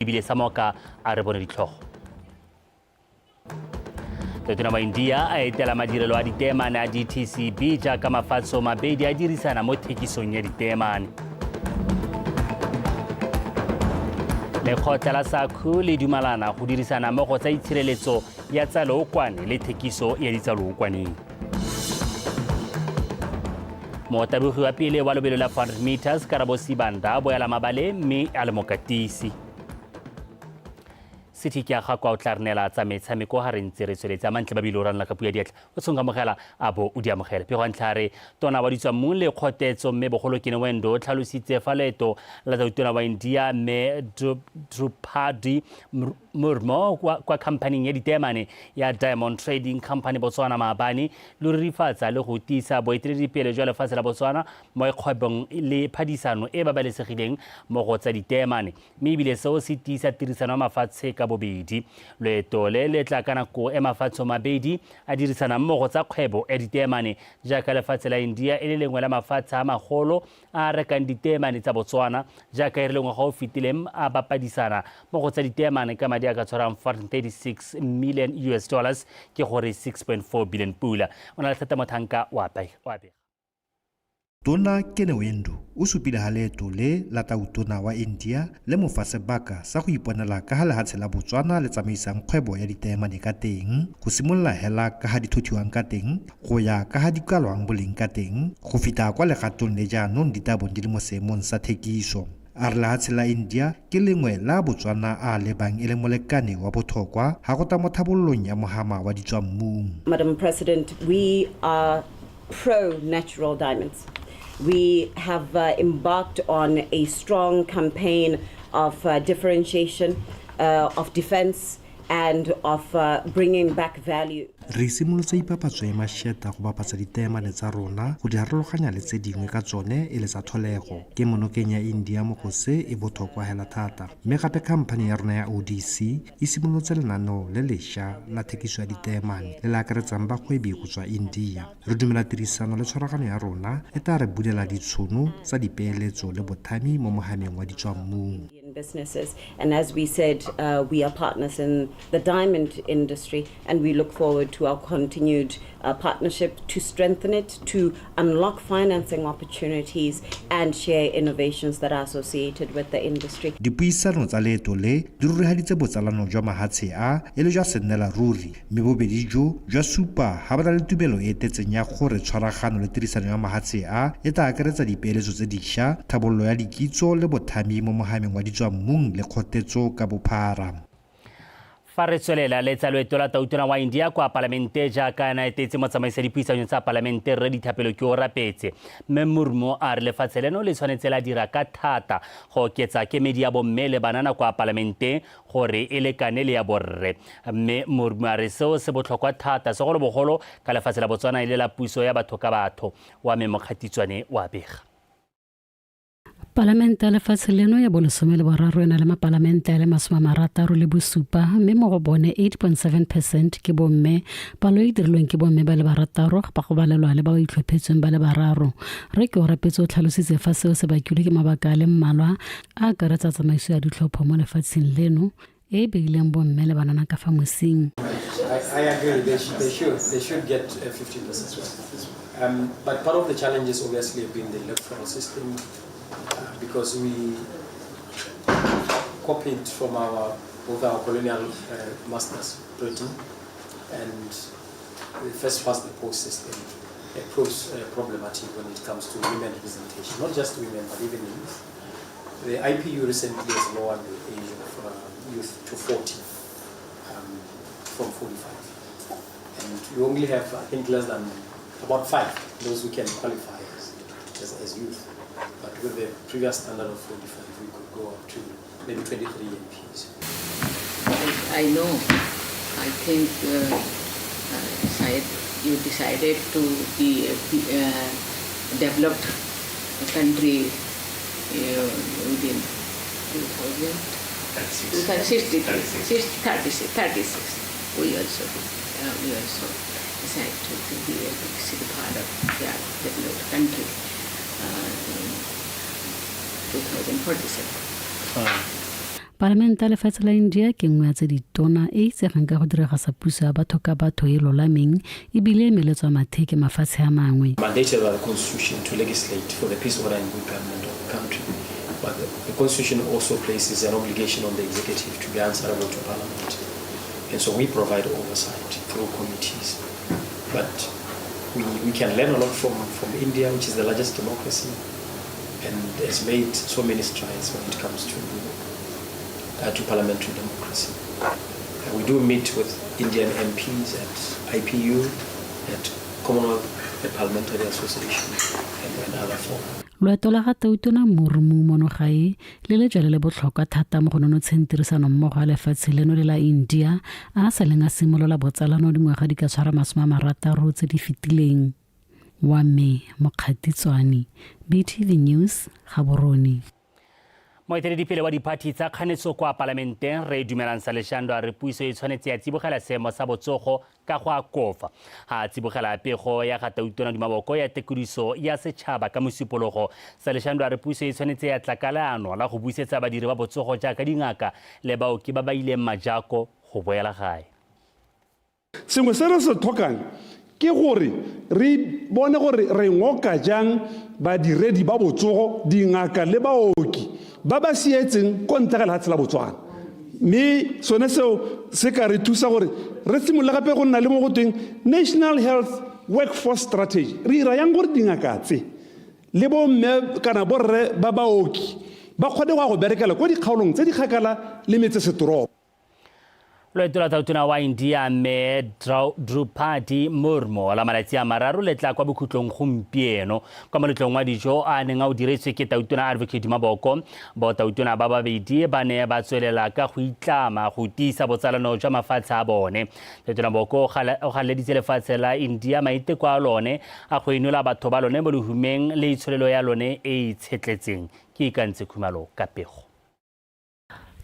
Ebile sa moka a re bone ditlhogo. Tona wa India a etela madirelo a diteemane a DTCB jaaka mafatshe mabedi a dirisana mo thekisong ya diteemane. Lekgotla la SACU le dumalana go dirisana mo go tsa itshireletso ya tsa leokwane le thekiso ya ditsalookwaneng. Motabogi wa pele wa lobelo la 400 meters Karabo Sibanda boela mabale mme a le mokatisi. City ke a ga kwa o tla re neela tsa metshameko ga re ntse re tsweletse a mantle babile o ranela ka puo ya diatla o tshong amogela a bo o di amogela. Pego ya ntlha re tona wa ditswammung le kgotetso mme bogolo ke Wendo o tlhalositse fa leeto la tautona wa India mme Drupadi Murmu kwa khamphaning ya diteemane ya Diamond Trading Company Botswana maabane lo rurifatsa le go tiisa boeteledipele jwa lefatshe la Botswana mo kgwebong le phadisano e babalesegileng mo go tsa diteemane, mme ebile seo se tiisa tirisano ya mafatshe ka bobedi. Loeto le le tla ka nako e mafatshe mabedi a dirisanang mo go tsa kgwebo ya diteemane, jaaka lefatshe la India e le lengwe la mafatshe a magolo a a rekang diteemane tsa Botswana, jaaka e rile ngwaga o fetileng a bapadisana mo go tsa diteemane ka madi a ka tshwarang 436 million US dollars, ke gore 6.4 billion pula. O na le thata mothanka wa bega. Tona Kenewendo o supile ha leeto le la tautona wa India le mo fa sebaka sa go iponela ka ha lehatshe la Botswana le tsamaisang kgwebo ya diteemane ka teng, go simolola hela ka ha di thothiwang ka teng go ya ka ha di kalwang boleng ka teng, go fita kwa legatong le jaanong di tla bong di le mo seemong sa thekiso. A re lehatshe la India ke lengwe la Botswana a lebang e le molekane wa botlhokwa ha go tla mo thabololong ya mohama wa ditswammung. Madam President, we are pro-natural diamonds. We have embarked on a strong campaign of differentiation, of defense, and of bringing back value. Re simolotse ipapatso ya masheta go bapatsa diteemane tsa rona go di harologanya le tse dingwe ka tsone e le tsa tlholego. Ke monokeng ya India mo go se e botlhokwa hela thata. Mme gape khamphani ya rona ya ODC e simolotse lenaneo le lešwa la thekiso ya diteemane le le akaretsang bagwebi go tswa India. Re dumela tirisano le tshwaragano ya rona e tla re bulela ditšhono tsa dipeeletso le bothami mo mohameng wa ditswammung. Businesses, and as we said, we are partners in the diamond industry, and we look forward to our continued partnership to strengthen it, to unlock financing opportunities, and share innovations that are associated with the industry. Dipuisano tsa leeto le di rurihaditse botsalano jwa mahatshe a e le jwa sennela ruri, mme bobedi jo jwa supa ha ba na le tumelo e tetseng ya gore tshwaragano le tirisano ya mahatshe a e tla akaretsa dipeeletso tse dišwa, thabololo ya dikitso le bothami mo mohameng wa ditswammung le kgotetso ka bophara. Fa re tswelela le tsa loeto la tautona wa India kwa palamente jaaka a etetse motsamaisa dipuisanyo tsa palamente Rre Dithapelo ke o rapetse. Mme Murmu a re lefatshe leno le tshwanetse la dira ka thata go oketsa kemedi ya bomme le banana kwa palamenteng gore e lekane le ya borre. Mme Murmu a re seo se botlhokwa thata segolobogolo ka lefatshe la Botswana e le la puso ya batho ka batho. Wa me Mokgatitswane wa bega. Palamente ya lefatshe leno ya bolesome le boraro e na le mapalamente a le 67, mme mo go bone 8.7% ke bomme, palo e dirilweng ke bomme ba le barataro ba go balelwa le ba ba itlhophetsweng ba le bararo. Rre Keorapetse o tlhalositse fa seo se bakilwe ke mabaka a le mmalwa a akaretsa tsamaiso ya ditlhopho mo lefatsheng leno e e beileng bomme le banana ka fa mosing. I agree, they should get 15%. But part of the challenges obviously have been the electoral system, because we copied from both our colonial masters, Britain, and the first past the post system proves problematic when it comes to women representation, not just women but even youth. The IPU recently has lowered the age of youth to 40 from 45. And you only have, I think, less than about 5, those who can qualify as youth. But with the previous standard of 45, we could go up to maybe 23 MPs. I know, I think you decided to be a developed country within 2036. We also decide to be a part of the developed country in 2047. Palamente ya lefatshe la India ke nngwe ya tse ditona e itsegang ka go diragatsa puso ya batho ka batho e lolameng ebile e meletswa mathe ke mafatshe a mangwe. Mandated by the Constitution to legislate for the peace, order and good government of the country. But the Constitution also places an obligation on the executive to be answerable to Parliament. And so we provide oversight through committees. But we can learn a lot from India, which is the largest democracy, and has made so many strides when it comes to parliamentary democracy. We do meet with Indian MPs at IPU, at Commonwealth Parliamentary Association, and other forums. Loeto la ga Tautona Murmu mono gae le lejwa le botlhokwa thata mo go nonotsheng tirisanommogo ya lefatshe leno le la India a sa leng a simolola botsalano dingwaga di ka tshwara 60 tse di fetileng. Wa me Mokgatitswane, BTV News, Gaborone. Moeteledipele wa diphathi tsa kganetso kwa palamenteng re Dumelang Saleshando a re puso e tshwanetse ya tsibogela seemo sa botsogo ka go akofa. Ha a tsibogela pego ya ga Tautona Duma Boko ya tekodiso ya setšhaba ka mosupologo, Saleshando a re puso e tshwanetse ya tla ka leano la go buisetsa badiri ba botsogo jaaka dingaka le baoki ba ba ileng majako go boela gae. Sengwe se re se tlhokang ke gore re bone gore re ngoka jang badiredi ba botsogo, dingaka le baoki ba ba sietseng ko ntle ga lefatshe la Botswana. Mme sone seo se ka re thusa gore re simolola gape go nna le mo go tweng National Health Workforce Strategy. Re ira yang gore dingaka tse le bomme kana borre ba baoki ba kgone go ya go berekela ko dikgaolong tse di kgakala le metsesetoropo. Loeto la Tautona wa India mme Droupadi Murmu la malatsi a mararo le tla kwa bokhutlong gompieno kwa moletlong wa dijo a neng a o diretswe ke Tautona Advocate Duma Boko. Botautona ba babedi ba ne ba tswelela ka go itlama go tiisa botsalano jwa mafatshe a bone. Tautona Boko o galeleditse lefatshe la India maiteko a lone a go inola batho ba lone mo lehumeng le itsholelo ya lone e itshetletseng. Ke Ikantse Khumalo ka pego.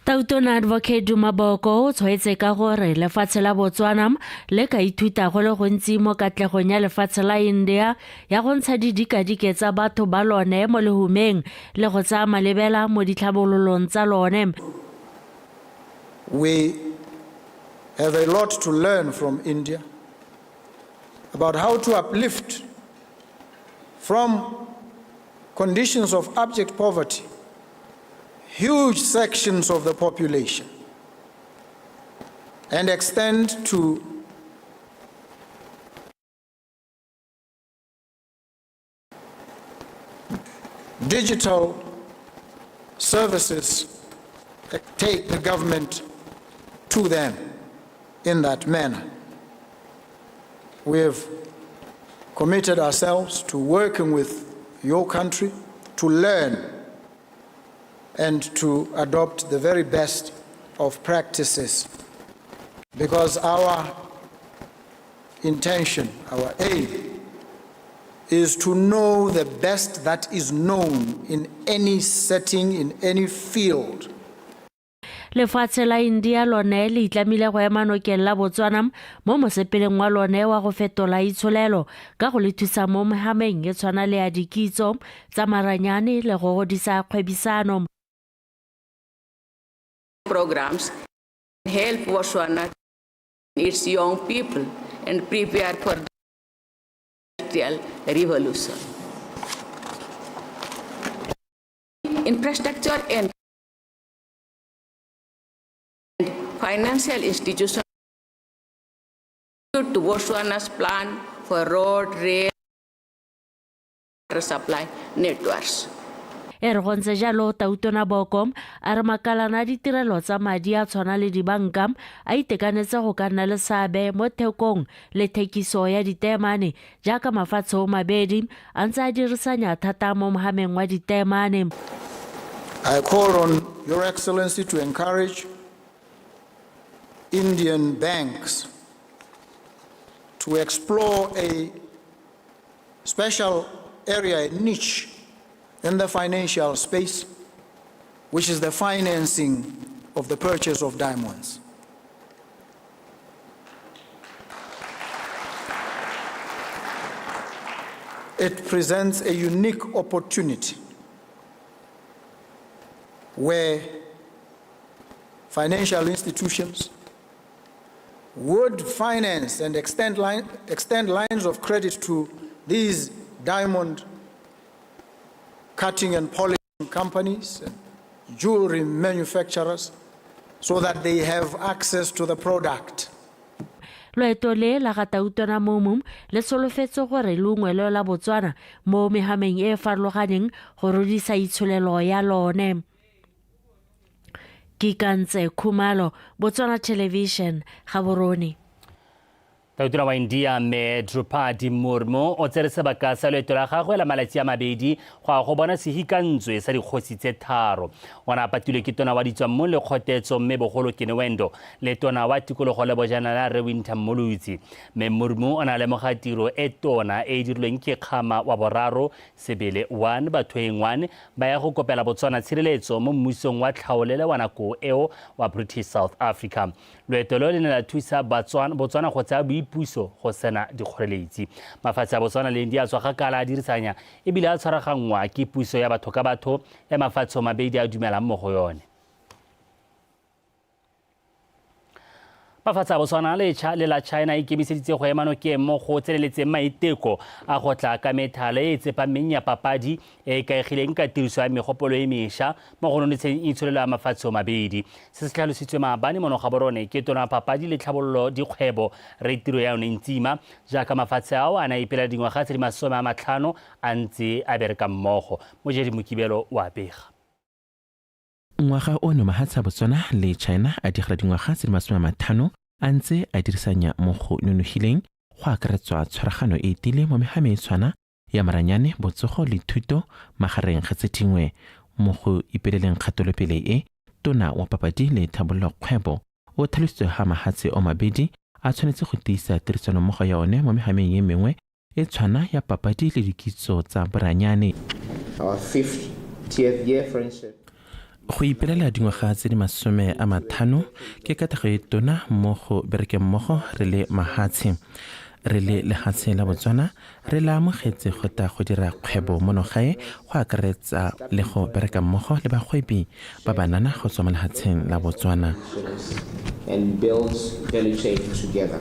Tautona Advocate Duma Boko o tshwaetse ka gore lefatshe la Botswana le ka ithuta go le gontsi mo katlegong ya lefatshe la India ya go ntsha didikadike tsa batho ba lone mo lehumeng le go tsaya malebela mo ditlhabololong tsa lone. We have a lot to learn from India about how to uplift from conditions of abject poverty huge sections of the population and extend to digital services that take the government to them in that manner. We have committed ourselves to working with your country to learn and to adopt the very best of practices, because our intention, our aim, is to know the best that is known in any setting, in any field. Lefatshe la India lone le itlamile go ema nokeng la Botswana mo mosepeleng wa lone wa go fetola itsholelo ka go le thusa mo mehameng e tshwana le ya dikitso tsa maranyane le go godisa kgwebisano. Programs help Botswana, its young people, and prepare for the industrial revolution. Infrastructure and financial institutions to Botswana's plan for road, rail, water supply networks. E re go ntse jalo Tautona Boko a re makalana a ditirelo tsa madi a tshwana le dibanka a itekanetse go ka nna le seabe mo thekong le thekiso ya diteemane jaaka mafatshe o mabedi a ntse a dirisanya thata mo mohameng wa diteemane. I call on Your Excellency to encourage Indian banks to explore a special area, a niche in the financial space, which is the financing of the purchase of diamonds. It presents a unique opportunity where financial institutions would finance and extend, line, extend lines of credit to these diamond cutting and polishing companies and jewelry manufacturers so that they have access to the product. Loeto le la ga Tautona Murmu le solofetse gore leungwelo la Botswana mo mehameng e e farologaneng go rodisa itsholelo ya lone. Kikantse Khumalo, Botswana Television, Gaborone. Tautona wa India mme Droupadi Murmu o tsere sebaka sa loeto la gagwe la malatsi a mabedi go ya go bona sehikantswe sa dikgosi tse tharo. O ne a patilwe ke tona wa ditswammung le kgotetso mme bogolo Kenewendo le tona wa tikologo le bojanala Rre Winter Mmolotsi. Mme Murmu o ne a lemoga tiro e tona e e dirilweng ke Kgama wa boraro Sebele 1 Bathoeng 1 ba ya go kopela Botswana tshireletso mo mmusong wa tlhaolele wa nako eo wa British South Africa. Loeto lo le ne la thusa Botswana go tsaya boipuso go sena dikgoreletsi. Mafatshe a Botswana le India a tswa kgakala a dirisanya ebile a tshwaraganngwa ke puso ya batho ka batho e mafatshe mabedi a dumelang mo go yone. Mafatshe a Botswana le le la China a ikemiseditse go ema nokeng mo go tseneletseng maiteko a go tla ka methale e e tsepameng ya papadi e e ikaegileng ka tiriso ya megopolo e mešwa mo go nonotsheng itsholelo ya mafatshe mabedi. Se se tlhalositswe maabane mono Gaborone ke tona wa papadi le tlhabololo dikgwebo Rre Tiroyaone Ntsima jaaka mafatshe ao a ne a ipela dingwaga tse di 50 a ntse a bereka mmogo. Mojedi Mokibelo o a bega. Ngwaga ono mahatshe a Botswana le China a digela dingwaga tse di 50 a ntse a dirisanya mo go nonogileng go akaretswa tshwaragano e tiile mo mehameng e tshwana ya maranyane, botsogo le thuto magareng ga tse dingwe. Mo go ipeleleng kgatelopele e, tona wa papadi le thabololo kgwebo o tlhalositse ha mahatshe o mabedi a tshwanetse go tiisa tirisanommogo ya one mo mehameng e mengwe e tshwana ya papadi le dikitso tsa boranyane. Our 50th year friendship. Go ipelela dingwaga tse di 50 ke katlego e tona mo go berekeng mmogo re le mahatshe. Re le lehatshe la Botswana re la amogetse go tla go dira kgwebo mono gae go akaretsa le go bereka mmogo le bagwebi ba banana go tswa mo lehatsheng la Botswana. And build value chain together.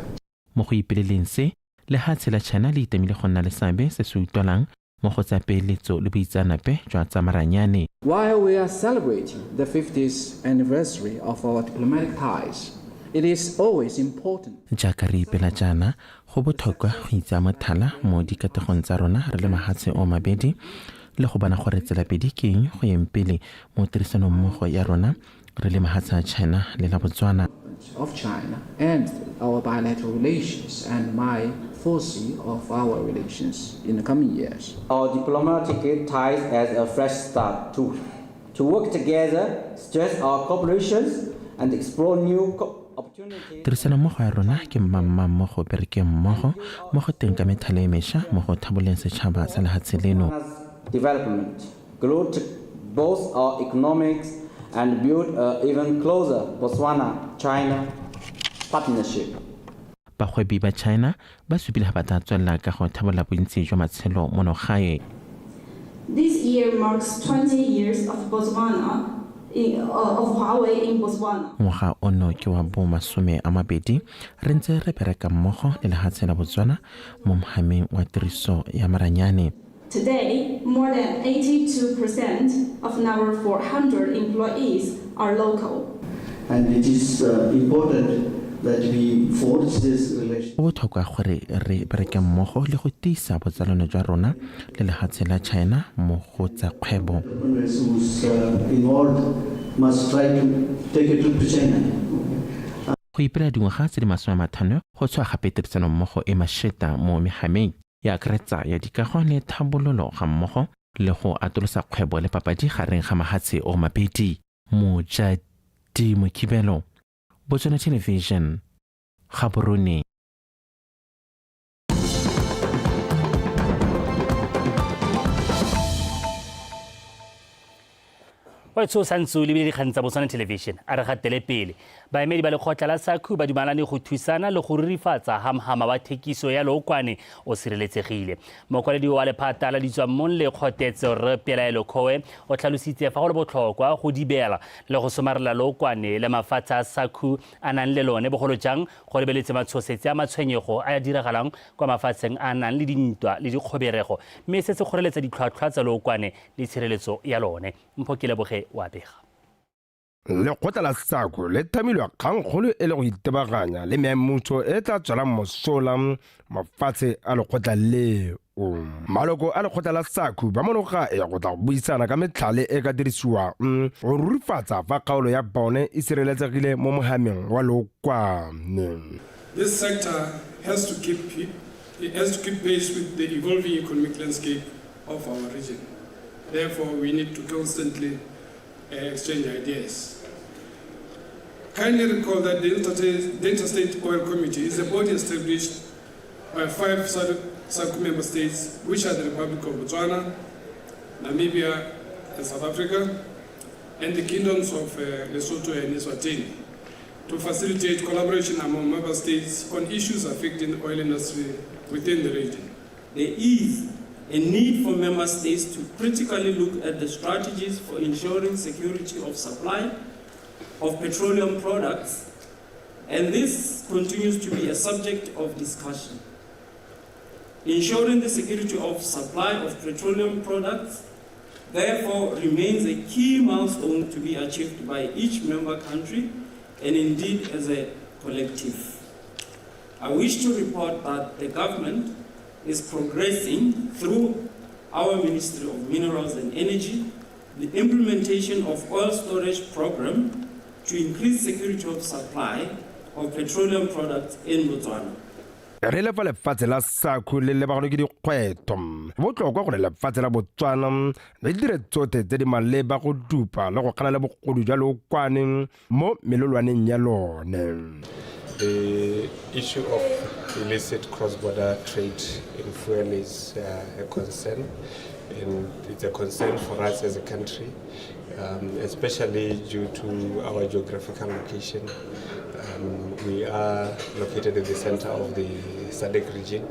Mo go ipeleleng se, lehatshe la China le itamile go nna le seabe se se utlwalang mo go tsa peeletso le boitseanape jwa tsa maranyane. While we are celebrating the 50th anniversary of our diplomatic ties, it is always important. Jaaka re ipela jaana, go botlhokwa go itsaya mothala mo dikategong tsa rona re le mahatshe o mabedi le go bona gore tselapedi ke eng go yeng pele mo tirisanommogo ya rona re le mahatshe a China le la Botswana. Of China and our bilateral relations and my foresee of our relations in the coming years. Our diplomatic ties as a fresh start to work together, stress our cooperations and explore new opportunities. Tirisanommogo ya rona ke mmamma mo go berekeng mmogo mo go teng ka methale e mešwa mo go thaboleng setšhaba sa lehatshe leno. Development, grow both our economics and build a even closer Botswana-China partnership. Bagwebi ba China ba supile ga ba tla tswelela ka go thabola bontsi jwa matshelo mono gae. This year marks 20 years of Botswana of Huawei in Botswana. Ngwaga ono ke wa bo 20 re ntse re bereka mmogo le lehatshe la Botswana mo mohameng wa tiriso ya maranyane. Today, more than 82% of our 400 employees are local. And it is important that we forge this relationship. Go botlhokwa gore re bereke mmogo le go tiisa botsalano jwa rona le lehatshe la China mo go tsa kgwebo. Entrepreneurs who's involved must try to take a trip to China. Go ipela dingwaga tse di 50 go tshwa gape tirisanommogo e masheta mo mehameng ya akaretsa ya dikago le thabololo ga mmogo le go atolosa kgwebo le papadi gareng ga mahatshe o mabedi. Mojadi Mokibelo, Botswana Television, Gaborone. O Moretso o santse o lebile dikgang tsa Botswana Television a re gatele pele. Baemedi ba lekgotla la SACU ba dumalane go thusana le go rurifatsa hamhama wa thekiso ya lookwane o sireletsegile. Mokwaledi wa lephata la ditswammung le kgotetso Rre Pelaelo Khoe o tlhalositse fa go le botlhokwa go dibela le go somarela lookwane le mafatshe a SACU a nang le lone bogolo jang go lebeletse matshosetsi a matshwenyego a a diragalang kwa mafatsheng a a nang le dintwa le dikgoberego mme se se kgoreletsa ditlhwatlhwa tsa lookwane le tshireletso ya lone. Mpho Keleboge o a bega. Lekgotla la SACU le thamilwe kgangkgolo e le go itebaganya le meamuso e tla tswelang mosola mafatshe a lekgotla leo. Maloko a lekgotla la SACU ba mono gae go tla go buisana ka metlhale e ka dirisiwang go rurifatsa fa kgaolo ya bone e sireletsegile mo mohameng wa lookwane. This sector has to keep, it has to keep pace with the evolving economic landscape of our region. Therefore, we need to constantly exchange ideas. Kindly recall that the Interstate Oil Committee is a body established by 5 SACU member states, which are the Republic of Botswana, Namibia, and South Africa, and the kingdoms of Lesotho and Eswatini, to facilitate collaboration among member states on issues affecting the oil industry within the region. There is a need for member states to critically look at the strategies for ensuring security of supply of petroleum products, and this continues to be a subject of discussion. Ensuring the security of supply of petroleum products, therefore, remains a key milestone to be achieved by each member country and indeed as a collective. I wish to report that the government is progressing through our Ministry of Minerals and Energy, the implementation of oil storage program to increase security of supply of petroleum products in Botswana. Re le fa lefatshe la SACU le lebagano ke dikgwetho, botlhokwa gore lefatshe la Botswana le dire tsotlhe tse di maleba go dupa le go kgana le bogodu jwa lookwane mo melolwaneng ya lone. The issue of illicit cross-border trade in fuel is a concern, and it's a concern for us as a country, especially due to our geographical location. We are located in the center of the SADC region,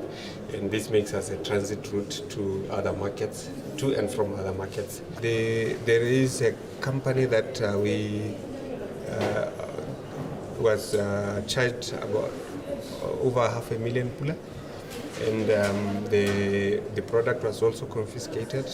and this makes us a transit route to other markets, to and from other markets. There is a company that we was charged about over 500,000 pula, and the product was also confiscated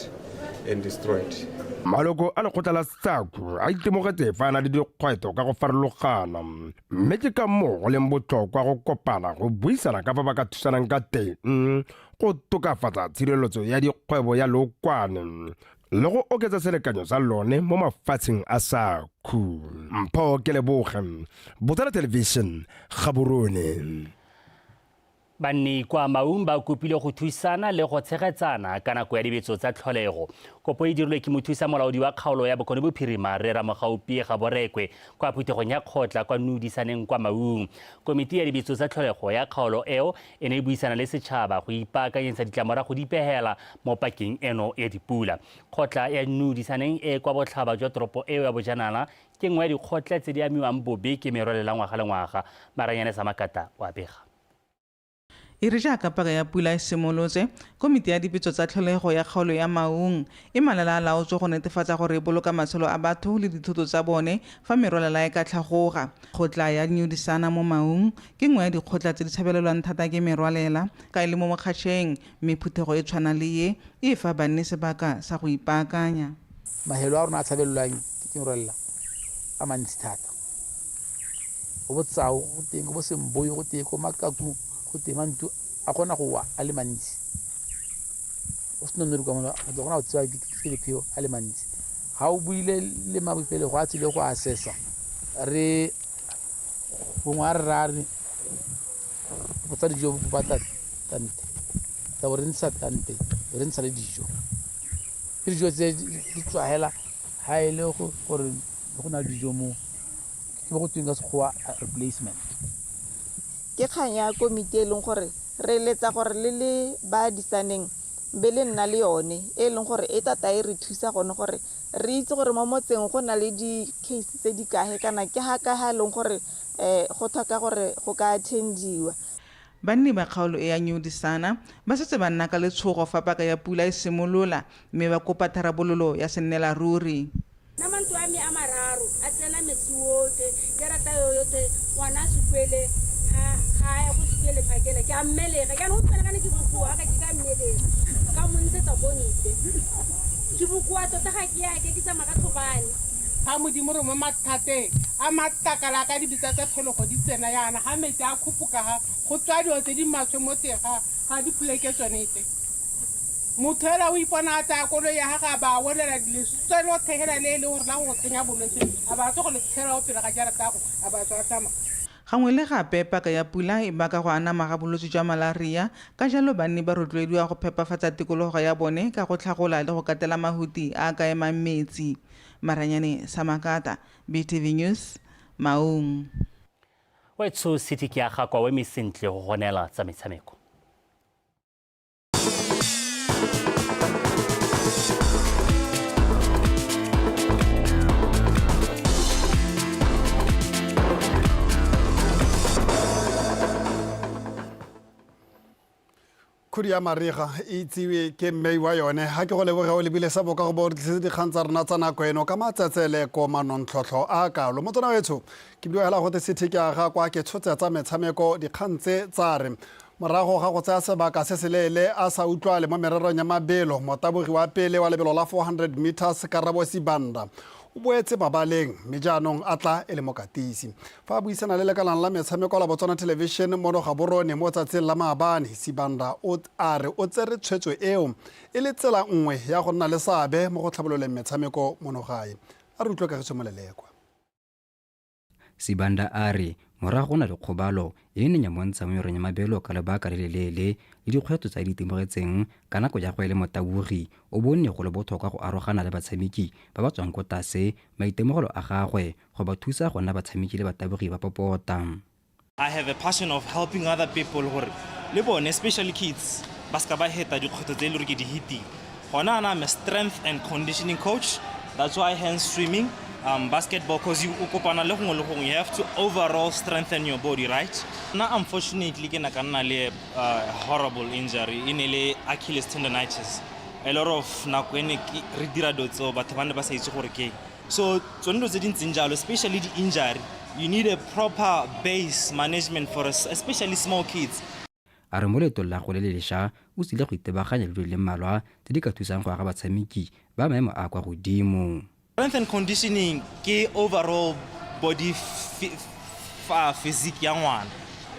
and destroyed. Maloko a lekgotla la SACU a itemogetse fa a na le dikgwetlho ka go farologana, mme ke ka moo go leng botlhokwa go kopana go buisana ka fa ba ka thusanang ka teng go tokafatsa tshireletso ya dikgwebo ya lookwane le go oketsa selekanyo sa lone mo mafatsheng a SACU. Mpho Keleboge, Botswana Television, Gaborone. Banni kwa Maung ba kopile go thusana le go tshegetsana ka nako ya dibetso tsa tlholego. Kopo e dirilwe ke mothusa molaodi wa kgaolo ya Bokone Bophirima Rre Ramogaupi Gaborekwe kwa phuthegong ya kgotla kwa Nudisaneng kwa Maung. Komiti ya dibetso tsa tlholego ya kgaolo eo e ne e buisana le setšhaba go ipaakanyetsa ditlamorago di pegela mo pakeng eno ya dipula. Kgotla ya Nudisaneng e kwa botlhaba jwa toropo eo ya Bojanala ke nngwe ya dikgotla tse di amiwang bobe ke merwalela ngwaga le ngwaga. Maranyane Samakata wa bega. E re jaaka paka ya pula e simolotse, komiti ya dipetso tsa tlholego ya kgaolo ya Maung e malala a laotswe go netefatsa gore e boloka matshelo a batho le dithoto tsa bone fa merwalela e ka tlhagoga. Kgotla ya Nudisana mo Maung ke nngwe ya dikgotla tse di tshabelelwang thata ke merwalela ka e le mo mokgatšheng, mme phuthego e tshwana le ye e fa banni sebaka sa go ipaakanya. Mahelo a rona a tshabelelwang ke merwalela a mantsi thata. Go botsao, go teng, go bo Semboi, go teng, go Makaku, go teng, mantlo a kgona go wa a le mantsi. Go sena nori kwa mola, go kgona go tsewa ke dipheo a le mantsi. Ga o buile le mabopele go a tsile go assessa, re gongwe a re ra re botsa dijo bo batla tante, tsa bo re ntsha tante, re ntsha le dijo. Ke dijo tse di tswa hela ha e le gore go na le dijo mo, ke bo go tweng ka Sekgowa replacement. Ke kgang ya komiti e leng gore re eletsa gore le le ba disaneng be le nna le yone e leng gore e tata e re thusa gone gore Re itse gore mo motseng go na le di-case tse di kae kana ke ga ka ga e leng gore go tlhoka gore go ka attendiwa. Banni ba kgaolo e ya New Disana ba setse ba nna ka letshogo fa paka ya pula e simolola mme ba kopa tharabololo ya sennela ruri. Nna mantlo a me a mararo a tsena metsi otlhe, jarata yo yotlhe, ngwana a sekwele ga ga a ya go sekwele phakela, ke a mmelega. Jaanong go tshwana kana ke bokoa ga ke ka mmelega, ka mo ntshetsa ko ntle. Ke bokoa tota ga ke yake ke tsamaya ka thobane. Ga Modimo re mo mathateng a matlakala ka dibetsa tsa tlholego di tsena yana ga metsi a khupuka ga go tswa dilo tse di maswe mo teng ga ga dipoleke tsone tse. Motho ela o ipona a tsaya koloi ya gage a ba a welela leswe lotlhe hela le e leng gore la go tsenya bolwetse a ba tswa go le tshela o pele ga jarata ya go a ba tswa a tsamaya. Gangwe le gape paka ya pula e baka go anama ga bolwetse jwa malaria, ka jalo banni ba rotloediwa go phepafatsa tikologo ya bone ka go tlhagola le go katela mahuti a a ka emang metsi. Maranyane Samakata, BTV News, Maung. Wetsho City ke ya gakwa o eme sentle go gonela tsa metshameko. Khudu ya mariga e itsiwe ke mmei wa yone. Ga ke go leboge o lebile sa boka go bo re tlisitse dikgang tsa rona tsa nako eno ka matsetsele ko manontlhotlho a kalo. Motswana wetsho ke bile hela gote city ke aga kwa ke tshotse tsa metshameko dikgang tse tsa re morago ga go tsaya sebaka se seleele a sa utlwale mo mererong ya mabelo, motabogi wa pele wa lebelo la 400 meters Karabo Sibanda o boetse mabaleng mme jaanong a tla e le mokatisi. Fa a buisana le lekalang la metshameko la Botswana Television mono Gaborone mo tsatsing la maabane, Sibanda o a re o tsere tshwetso eo e le tsela nngwe ya go nna le seabe mo go tlhabololeng metshameko mono gae. A re utlwe Kagiso Molelekwa. Sibanda a re morago go na le kgobalo e e neng ya mo ntsha mo merong ya mabelo ka lebaka le leleele le dikgwetlho tse a di itemogetseng ka nako ya go e le motabogi, o bone go le botlhokwa go arogana le batshameki ba ba tswang ko tlase maitemogelo a gagwe go ba thusa go nna batshameki le batabogi ba popota. I have a passion of helping other people gore le bone especially kids ba seka ba heta dikgwetlho tse e le gore ke di hitile. Gona ana I'm a strength and conditioning coach, that's why hence swimming, basketball, cause you o kopana le gongwe le gongwe, you have to overall strengthen your body, right? Nna unfortunately ke na ka nna le a horrible injury, e ne le Achilles tendonitis. A lot of nako e ne re dira dilo tseo batho ba ne ba sa itse gore ke eng. So tsone dilo tse di ntseng jalo, especially di-injury, you need a proper base management for us, especially small kids. A re mo leetong la gagwe le le lesha o tsile go itebaganya le dilo di le mmalwa tse di ka thusang go aga batshameki ba maemo a a kwa godimo. Strength and conditioning ke overall body physique ya ngwana.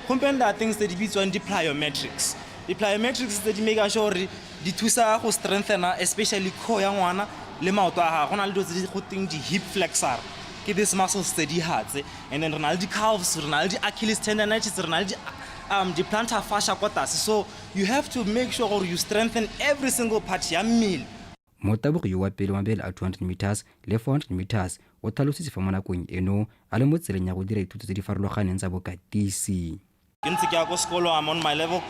Gompieno there are things tse di bitswang di-plyometrics. Di-plyometrics tse di make sure gore di thusa go strengthena especially core ya ngwana le maoto a gagwe. Go na le dilo tse di go teng di-hip flexor, ke these muscles tse di hatse, and then re na le di-calves, re na le di-Achilles tendonitis, re na le di-plantar fascia kwa tlase. So you have to make sure gore you strengthen every single part ya mmele. Motabogi yo wa pele wa mabelo a 200 meters le 400 meters o tlhalositse fa mo nakong eno a le mo tseleng ya go dira dithuto tse di farologaneng tsa bokatisi. Ke ntse ke ya ko sekolo, I'm on my level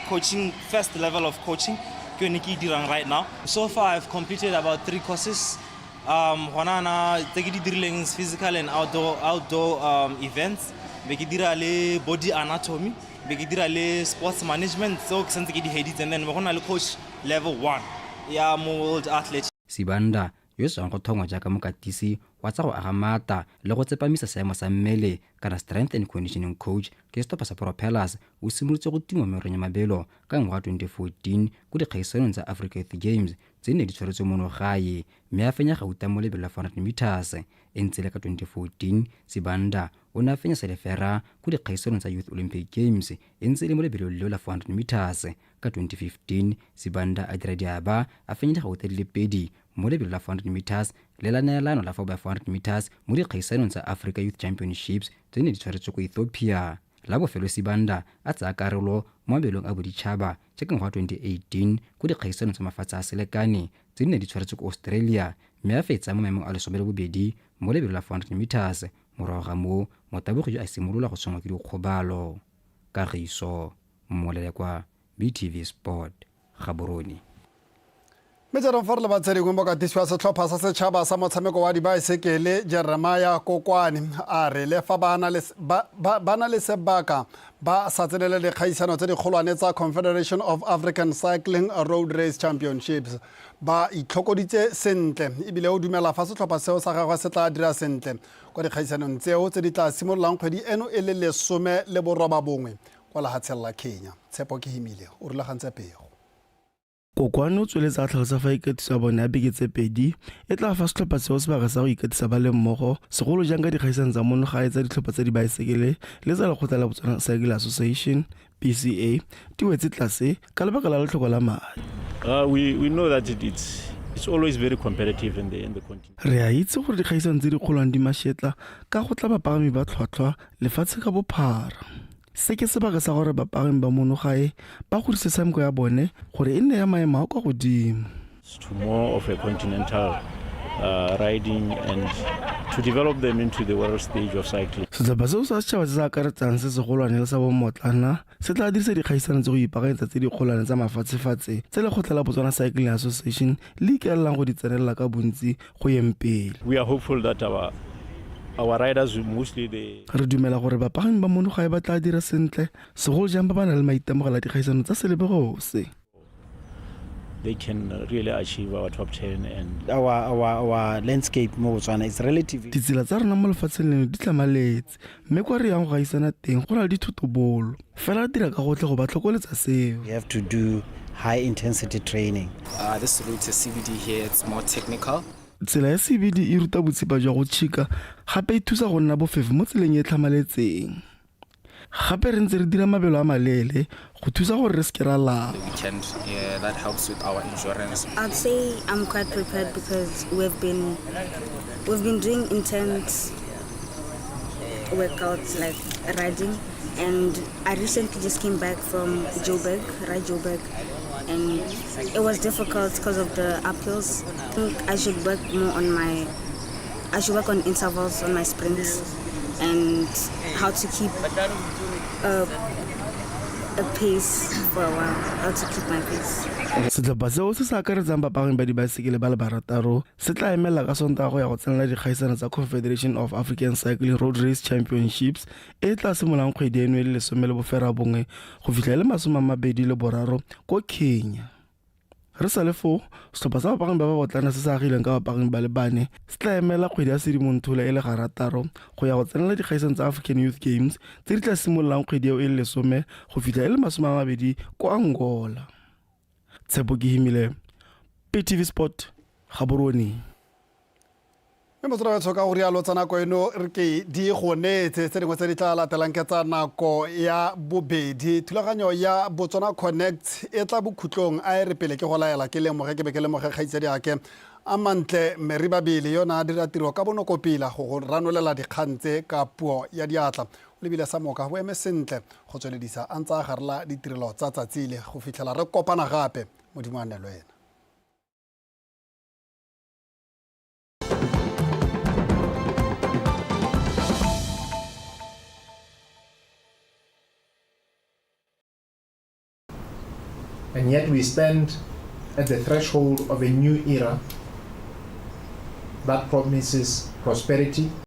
coaching, first level of coaching ke yone ke e dirang right now. So far I've completed about 3 courses. Gona ana tse ke di dirileng is physical and outdoor events. Be ke dira le body anatomy, be ke dira le sports management, tseo ke santse ke di heditse, and then be go na le coach level 1 ya mo World Athletics. Sibanda, yo o tswang go thongwa jaaka mokatisi wa tsa go aga maata le go tsepamisa seemo sa mmele kana strength and conditioning coach ke setlhopha sa Propellers, o simolotse go tuma mo merong ya mabelo ka ngwaga wa 2014 ko dikgaisanong tsa Africa Youth Games tse di ne di tshwaretswe mono gae mme a fenya gauta mo lebelo la 400 meters. E ntse le ka 2014, Sibanda o ne a fenya selefera ko dikgaisanong tsa Youth Olympic Games e ntse e le mo lebelong leo la 400 meters. Ka 2015, Sibanda a dira diaba a fenya digauta di le pedi mo lebelo la 400 meters le la neelano la 4x400 meters mo dikgaisanong tsa Africa Youth Championships tse di ne di tshwaretswe ko Ethiopia. La bofelo Sibanda a tsaya karolo mo mabelong a boditšhaba jaaka ngwaga wa 2018 ko dikgaisanong tsa mafatshe a selekane tse di ne di tshwaretswe ko Australia mme a fetsa mo maemong a 12 mo lebelo la 400 meters. Morago ga moo, motabogi yo a simolola go tshwenngwa ke dikgobalo. Kagiso Molelekwa, BTV Sport, Gaborone. Mme jaanong fa re le batshedingwe, mokatisi wa setlhopha sa setšhaba sa motshameko wa dibaesekele Jeremiah Kokwane a re le fa ba na le sebaka ba sa tsenele dikgaisano tse dikgolwane tsa Confederation of African Cycling Road Race Championships, ba itlhokoditse sentle, ebile o dumela fa setlhopha seo sa gagwe se tla dira sentle kwa dikgaisanong tseo tse di tla simololang kgwedi eno e le 19 kwa lehatsheng la Kenya. Tshepo Kehimile o rulagantse pego. Kokwane o tsweletse a tlhalosa fa ikatiso ya bone ya beke tse 2 e tla fa setlhopha seo sebaka sa go ikatisa ba le mmogo, segolo jang ka dikgaisano tsa mono gae tsa ditlhopha tsa dibaesekele le tsa lekgotla la Botswana Cycling Association BCA di wetse tlase ka lebaka la letlhoko la madi. We know that it's always very competitive in the continent. Re a itse gore dikgaisano tse di kgolwane di mašetla ka go tla bapagami ba tlhwatlhwa lefatshe ka bophara. Se ke sebaka sa gore bapagami ba mono gae ba godise tshameko ya bone gore e nne ya maemo a kwa godimo. To more of a continental riding and to develop them into the world stage of cycling. Setlhopha seo sa setšhaba se se akaretsang se segolwane le sa bommotlana se tla dirisa dikgaisano tse go ipaakanyetsa tse dikgolwane tsa mafatshefatshe tse lekgotla la Botswana Cycling Association le ikaelelang go di tsenelela ka bontsi go yeng pele. We are hopeful that our riders mostly the Re dumela gore bapagami ba mono gae ba tla dira sentle, segolo jang ba ba nang le maitemogelo a dikgaisano tsa selebego se. They can really achieve our top 10 and our landscape mo Botswana is relatively Ditsela tsa rona mo lefatsheng leno di tlamaletse, mme kwa re yang go gaisana teng go na le dithotobolo. Fela re dira ka gotlhe go ba tlhokoletsa seo. We have to do high intensity training. This route is CBD here, it's more technical. Tsela ya CBD e ruta botsipa jwa go tšhika, gape e thusa go nna bofefo mo tseleng e tlhamaletseng. Gape re ntse re dira mabelo a maleele go thusa gore re seke ra lapa. That helps with our insurance. I'd say I'm quite prepared because we've been doing intense workouts like riding, and I recently just came back from Joburg, Ride Joburg, and it was difficult because of the uphills. I think I should work more on I should work on intervals on my sprints and how to keep a pace for a while, how to keep my pace. Setlhopha seo se se akaretsang bapagami ba dibaesekele ba le 6 se tla emela ka Sontaga go ya go tsenela dikgaisano tsa Confederation of African Cycling Road Race Championships e tla simololang kgwedi eno e le 19 go fitlha e le 23 ko Kenya. Re sa le foo, setlhopha sa bapagami ba ba botlana se se agileng ka bapagami ba le 4 se tla emela kgwedi ya Sedimonthole e le 6 go ya go tsenela dikgaisano tsa African Youth Games tse di tla simololang kgwedi eo e le 10 go fitlha e le 20 kwa Angola. Tshepo Kehimile, PTV Sport, Gaborone. Mme motswedi wa tshoka go rialo tsa nako eno re ke di go neetse tse dingwe tse di tla latelang ke tsa nako ya bobedi. Thulaganyo ya Botswana Connect e tla bokhutlong, a e re pele ke go laela ke lemoge ke be ke lemoge kgaitsadi ake a mantle Mary Babele yona a dira tiro ka bonoko pila go go ranolela dikgang tse ka puo ya diatla. O lebile sa moka bo eme sentle go tsweledisa a ntse a garela ditirelo tsa tsatsi le go fitlhela re kopana gape. Modimo a nne le wena. And yet we stand at the threshold of a new era that promises prosperity.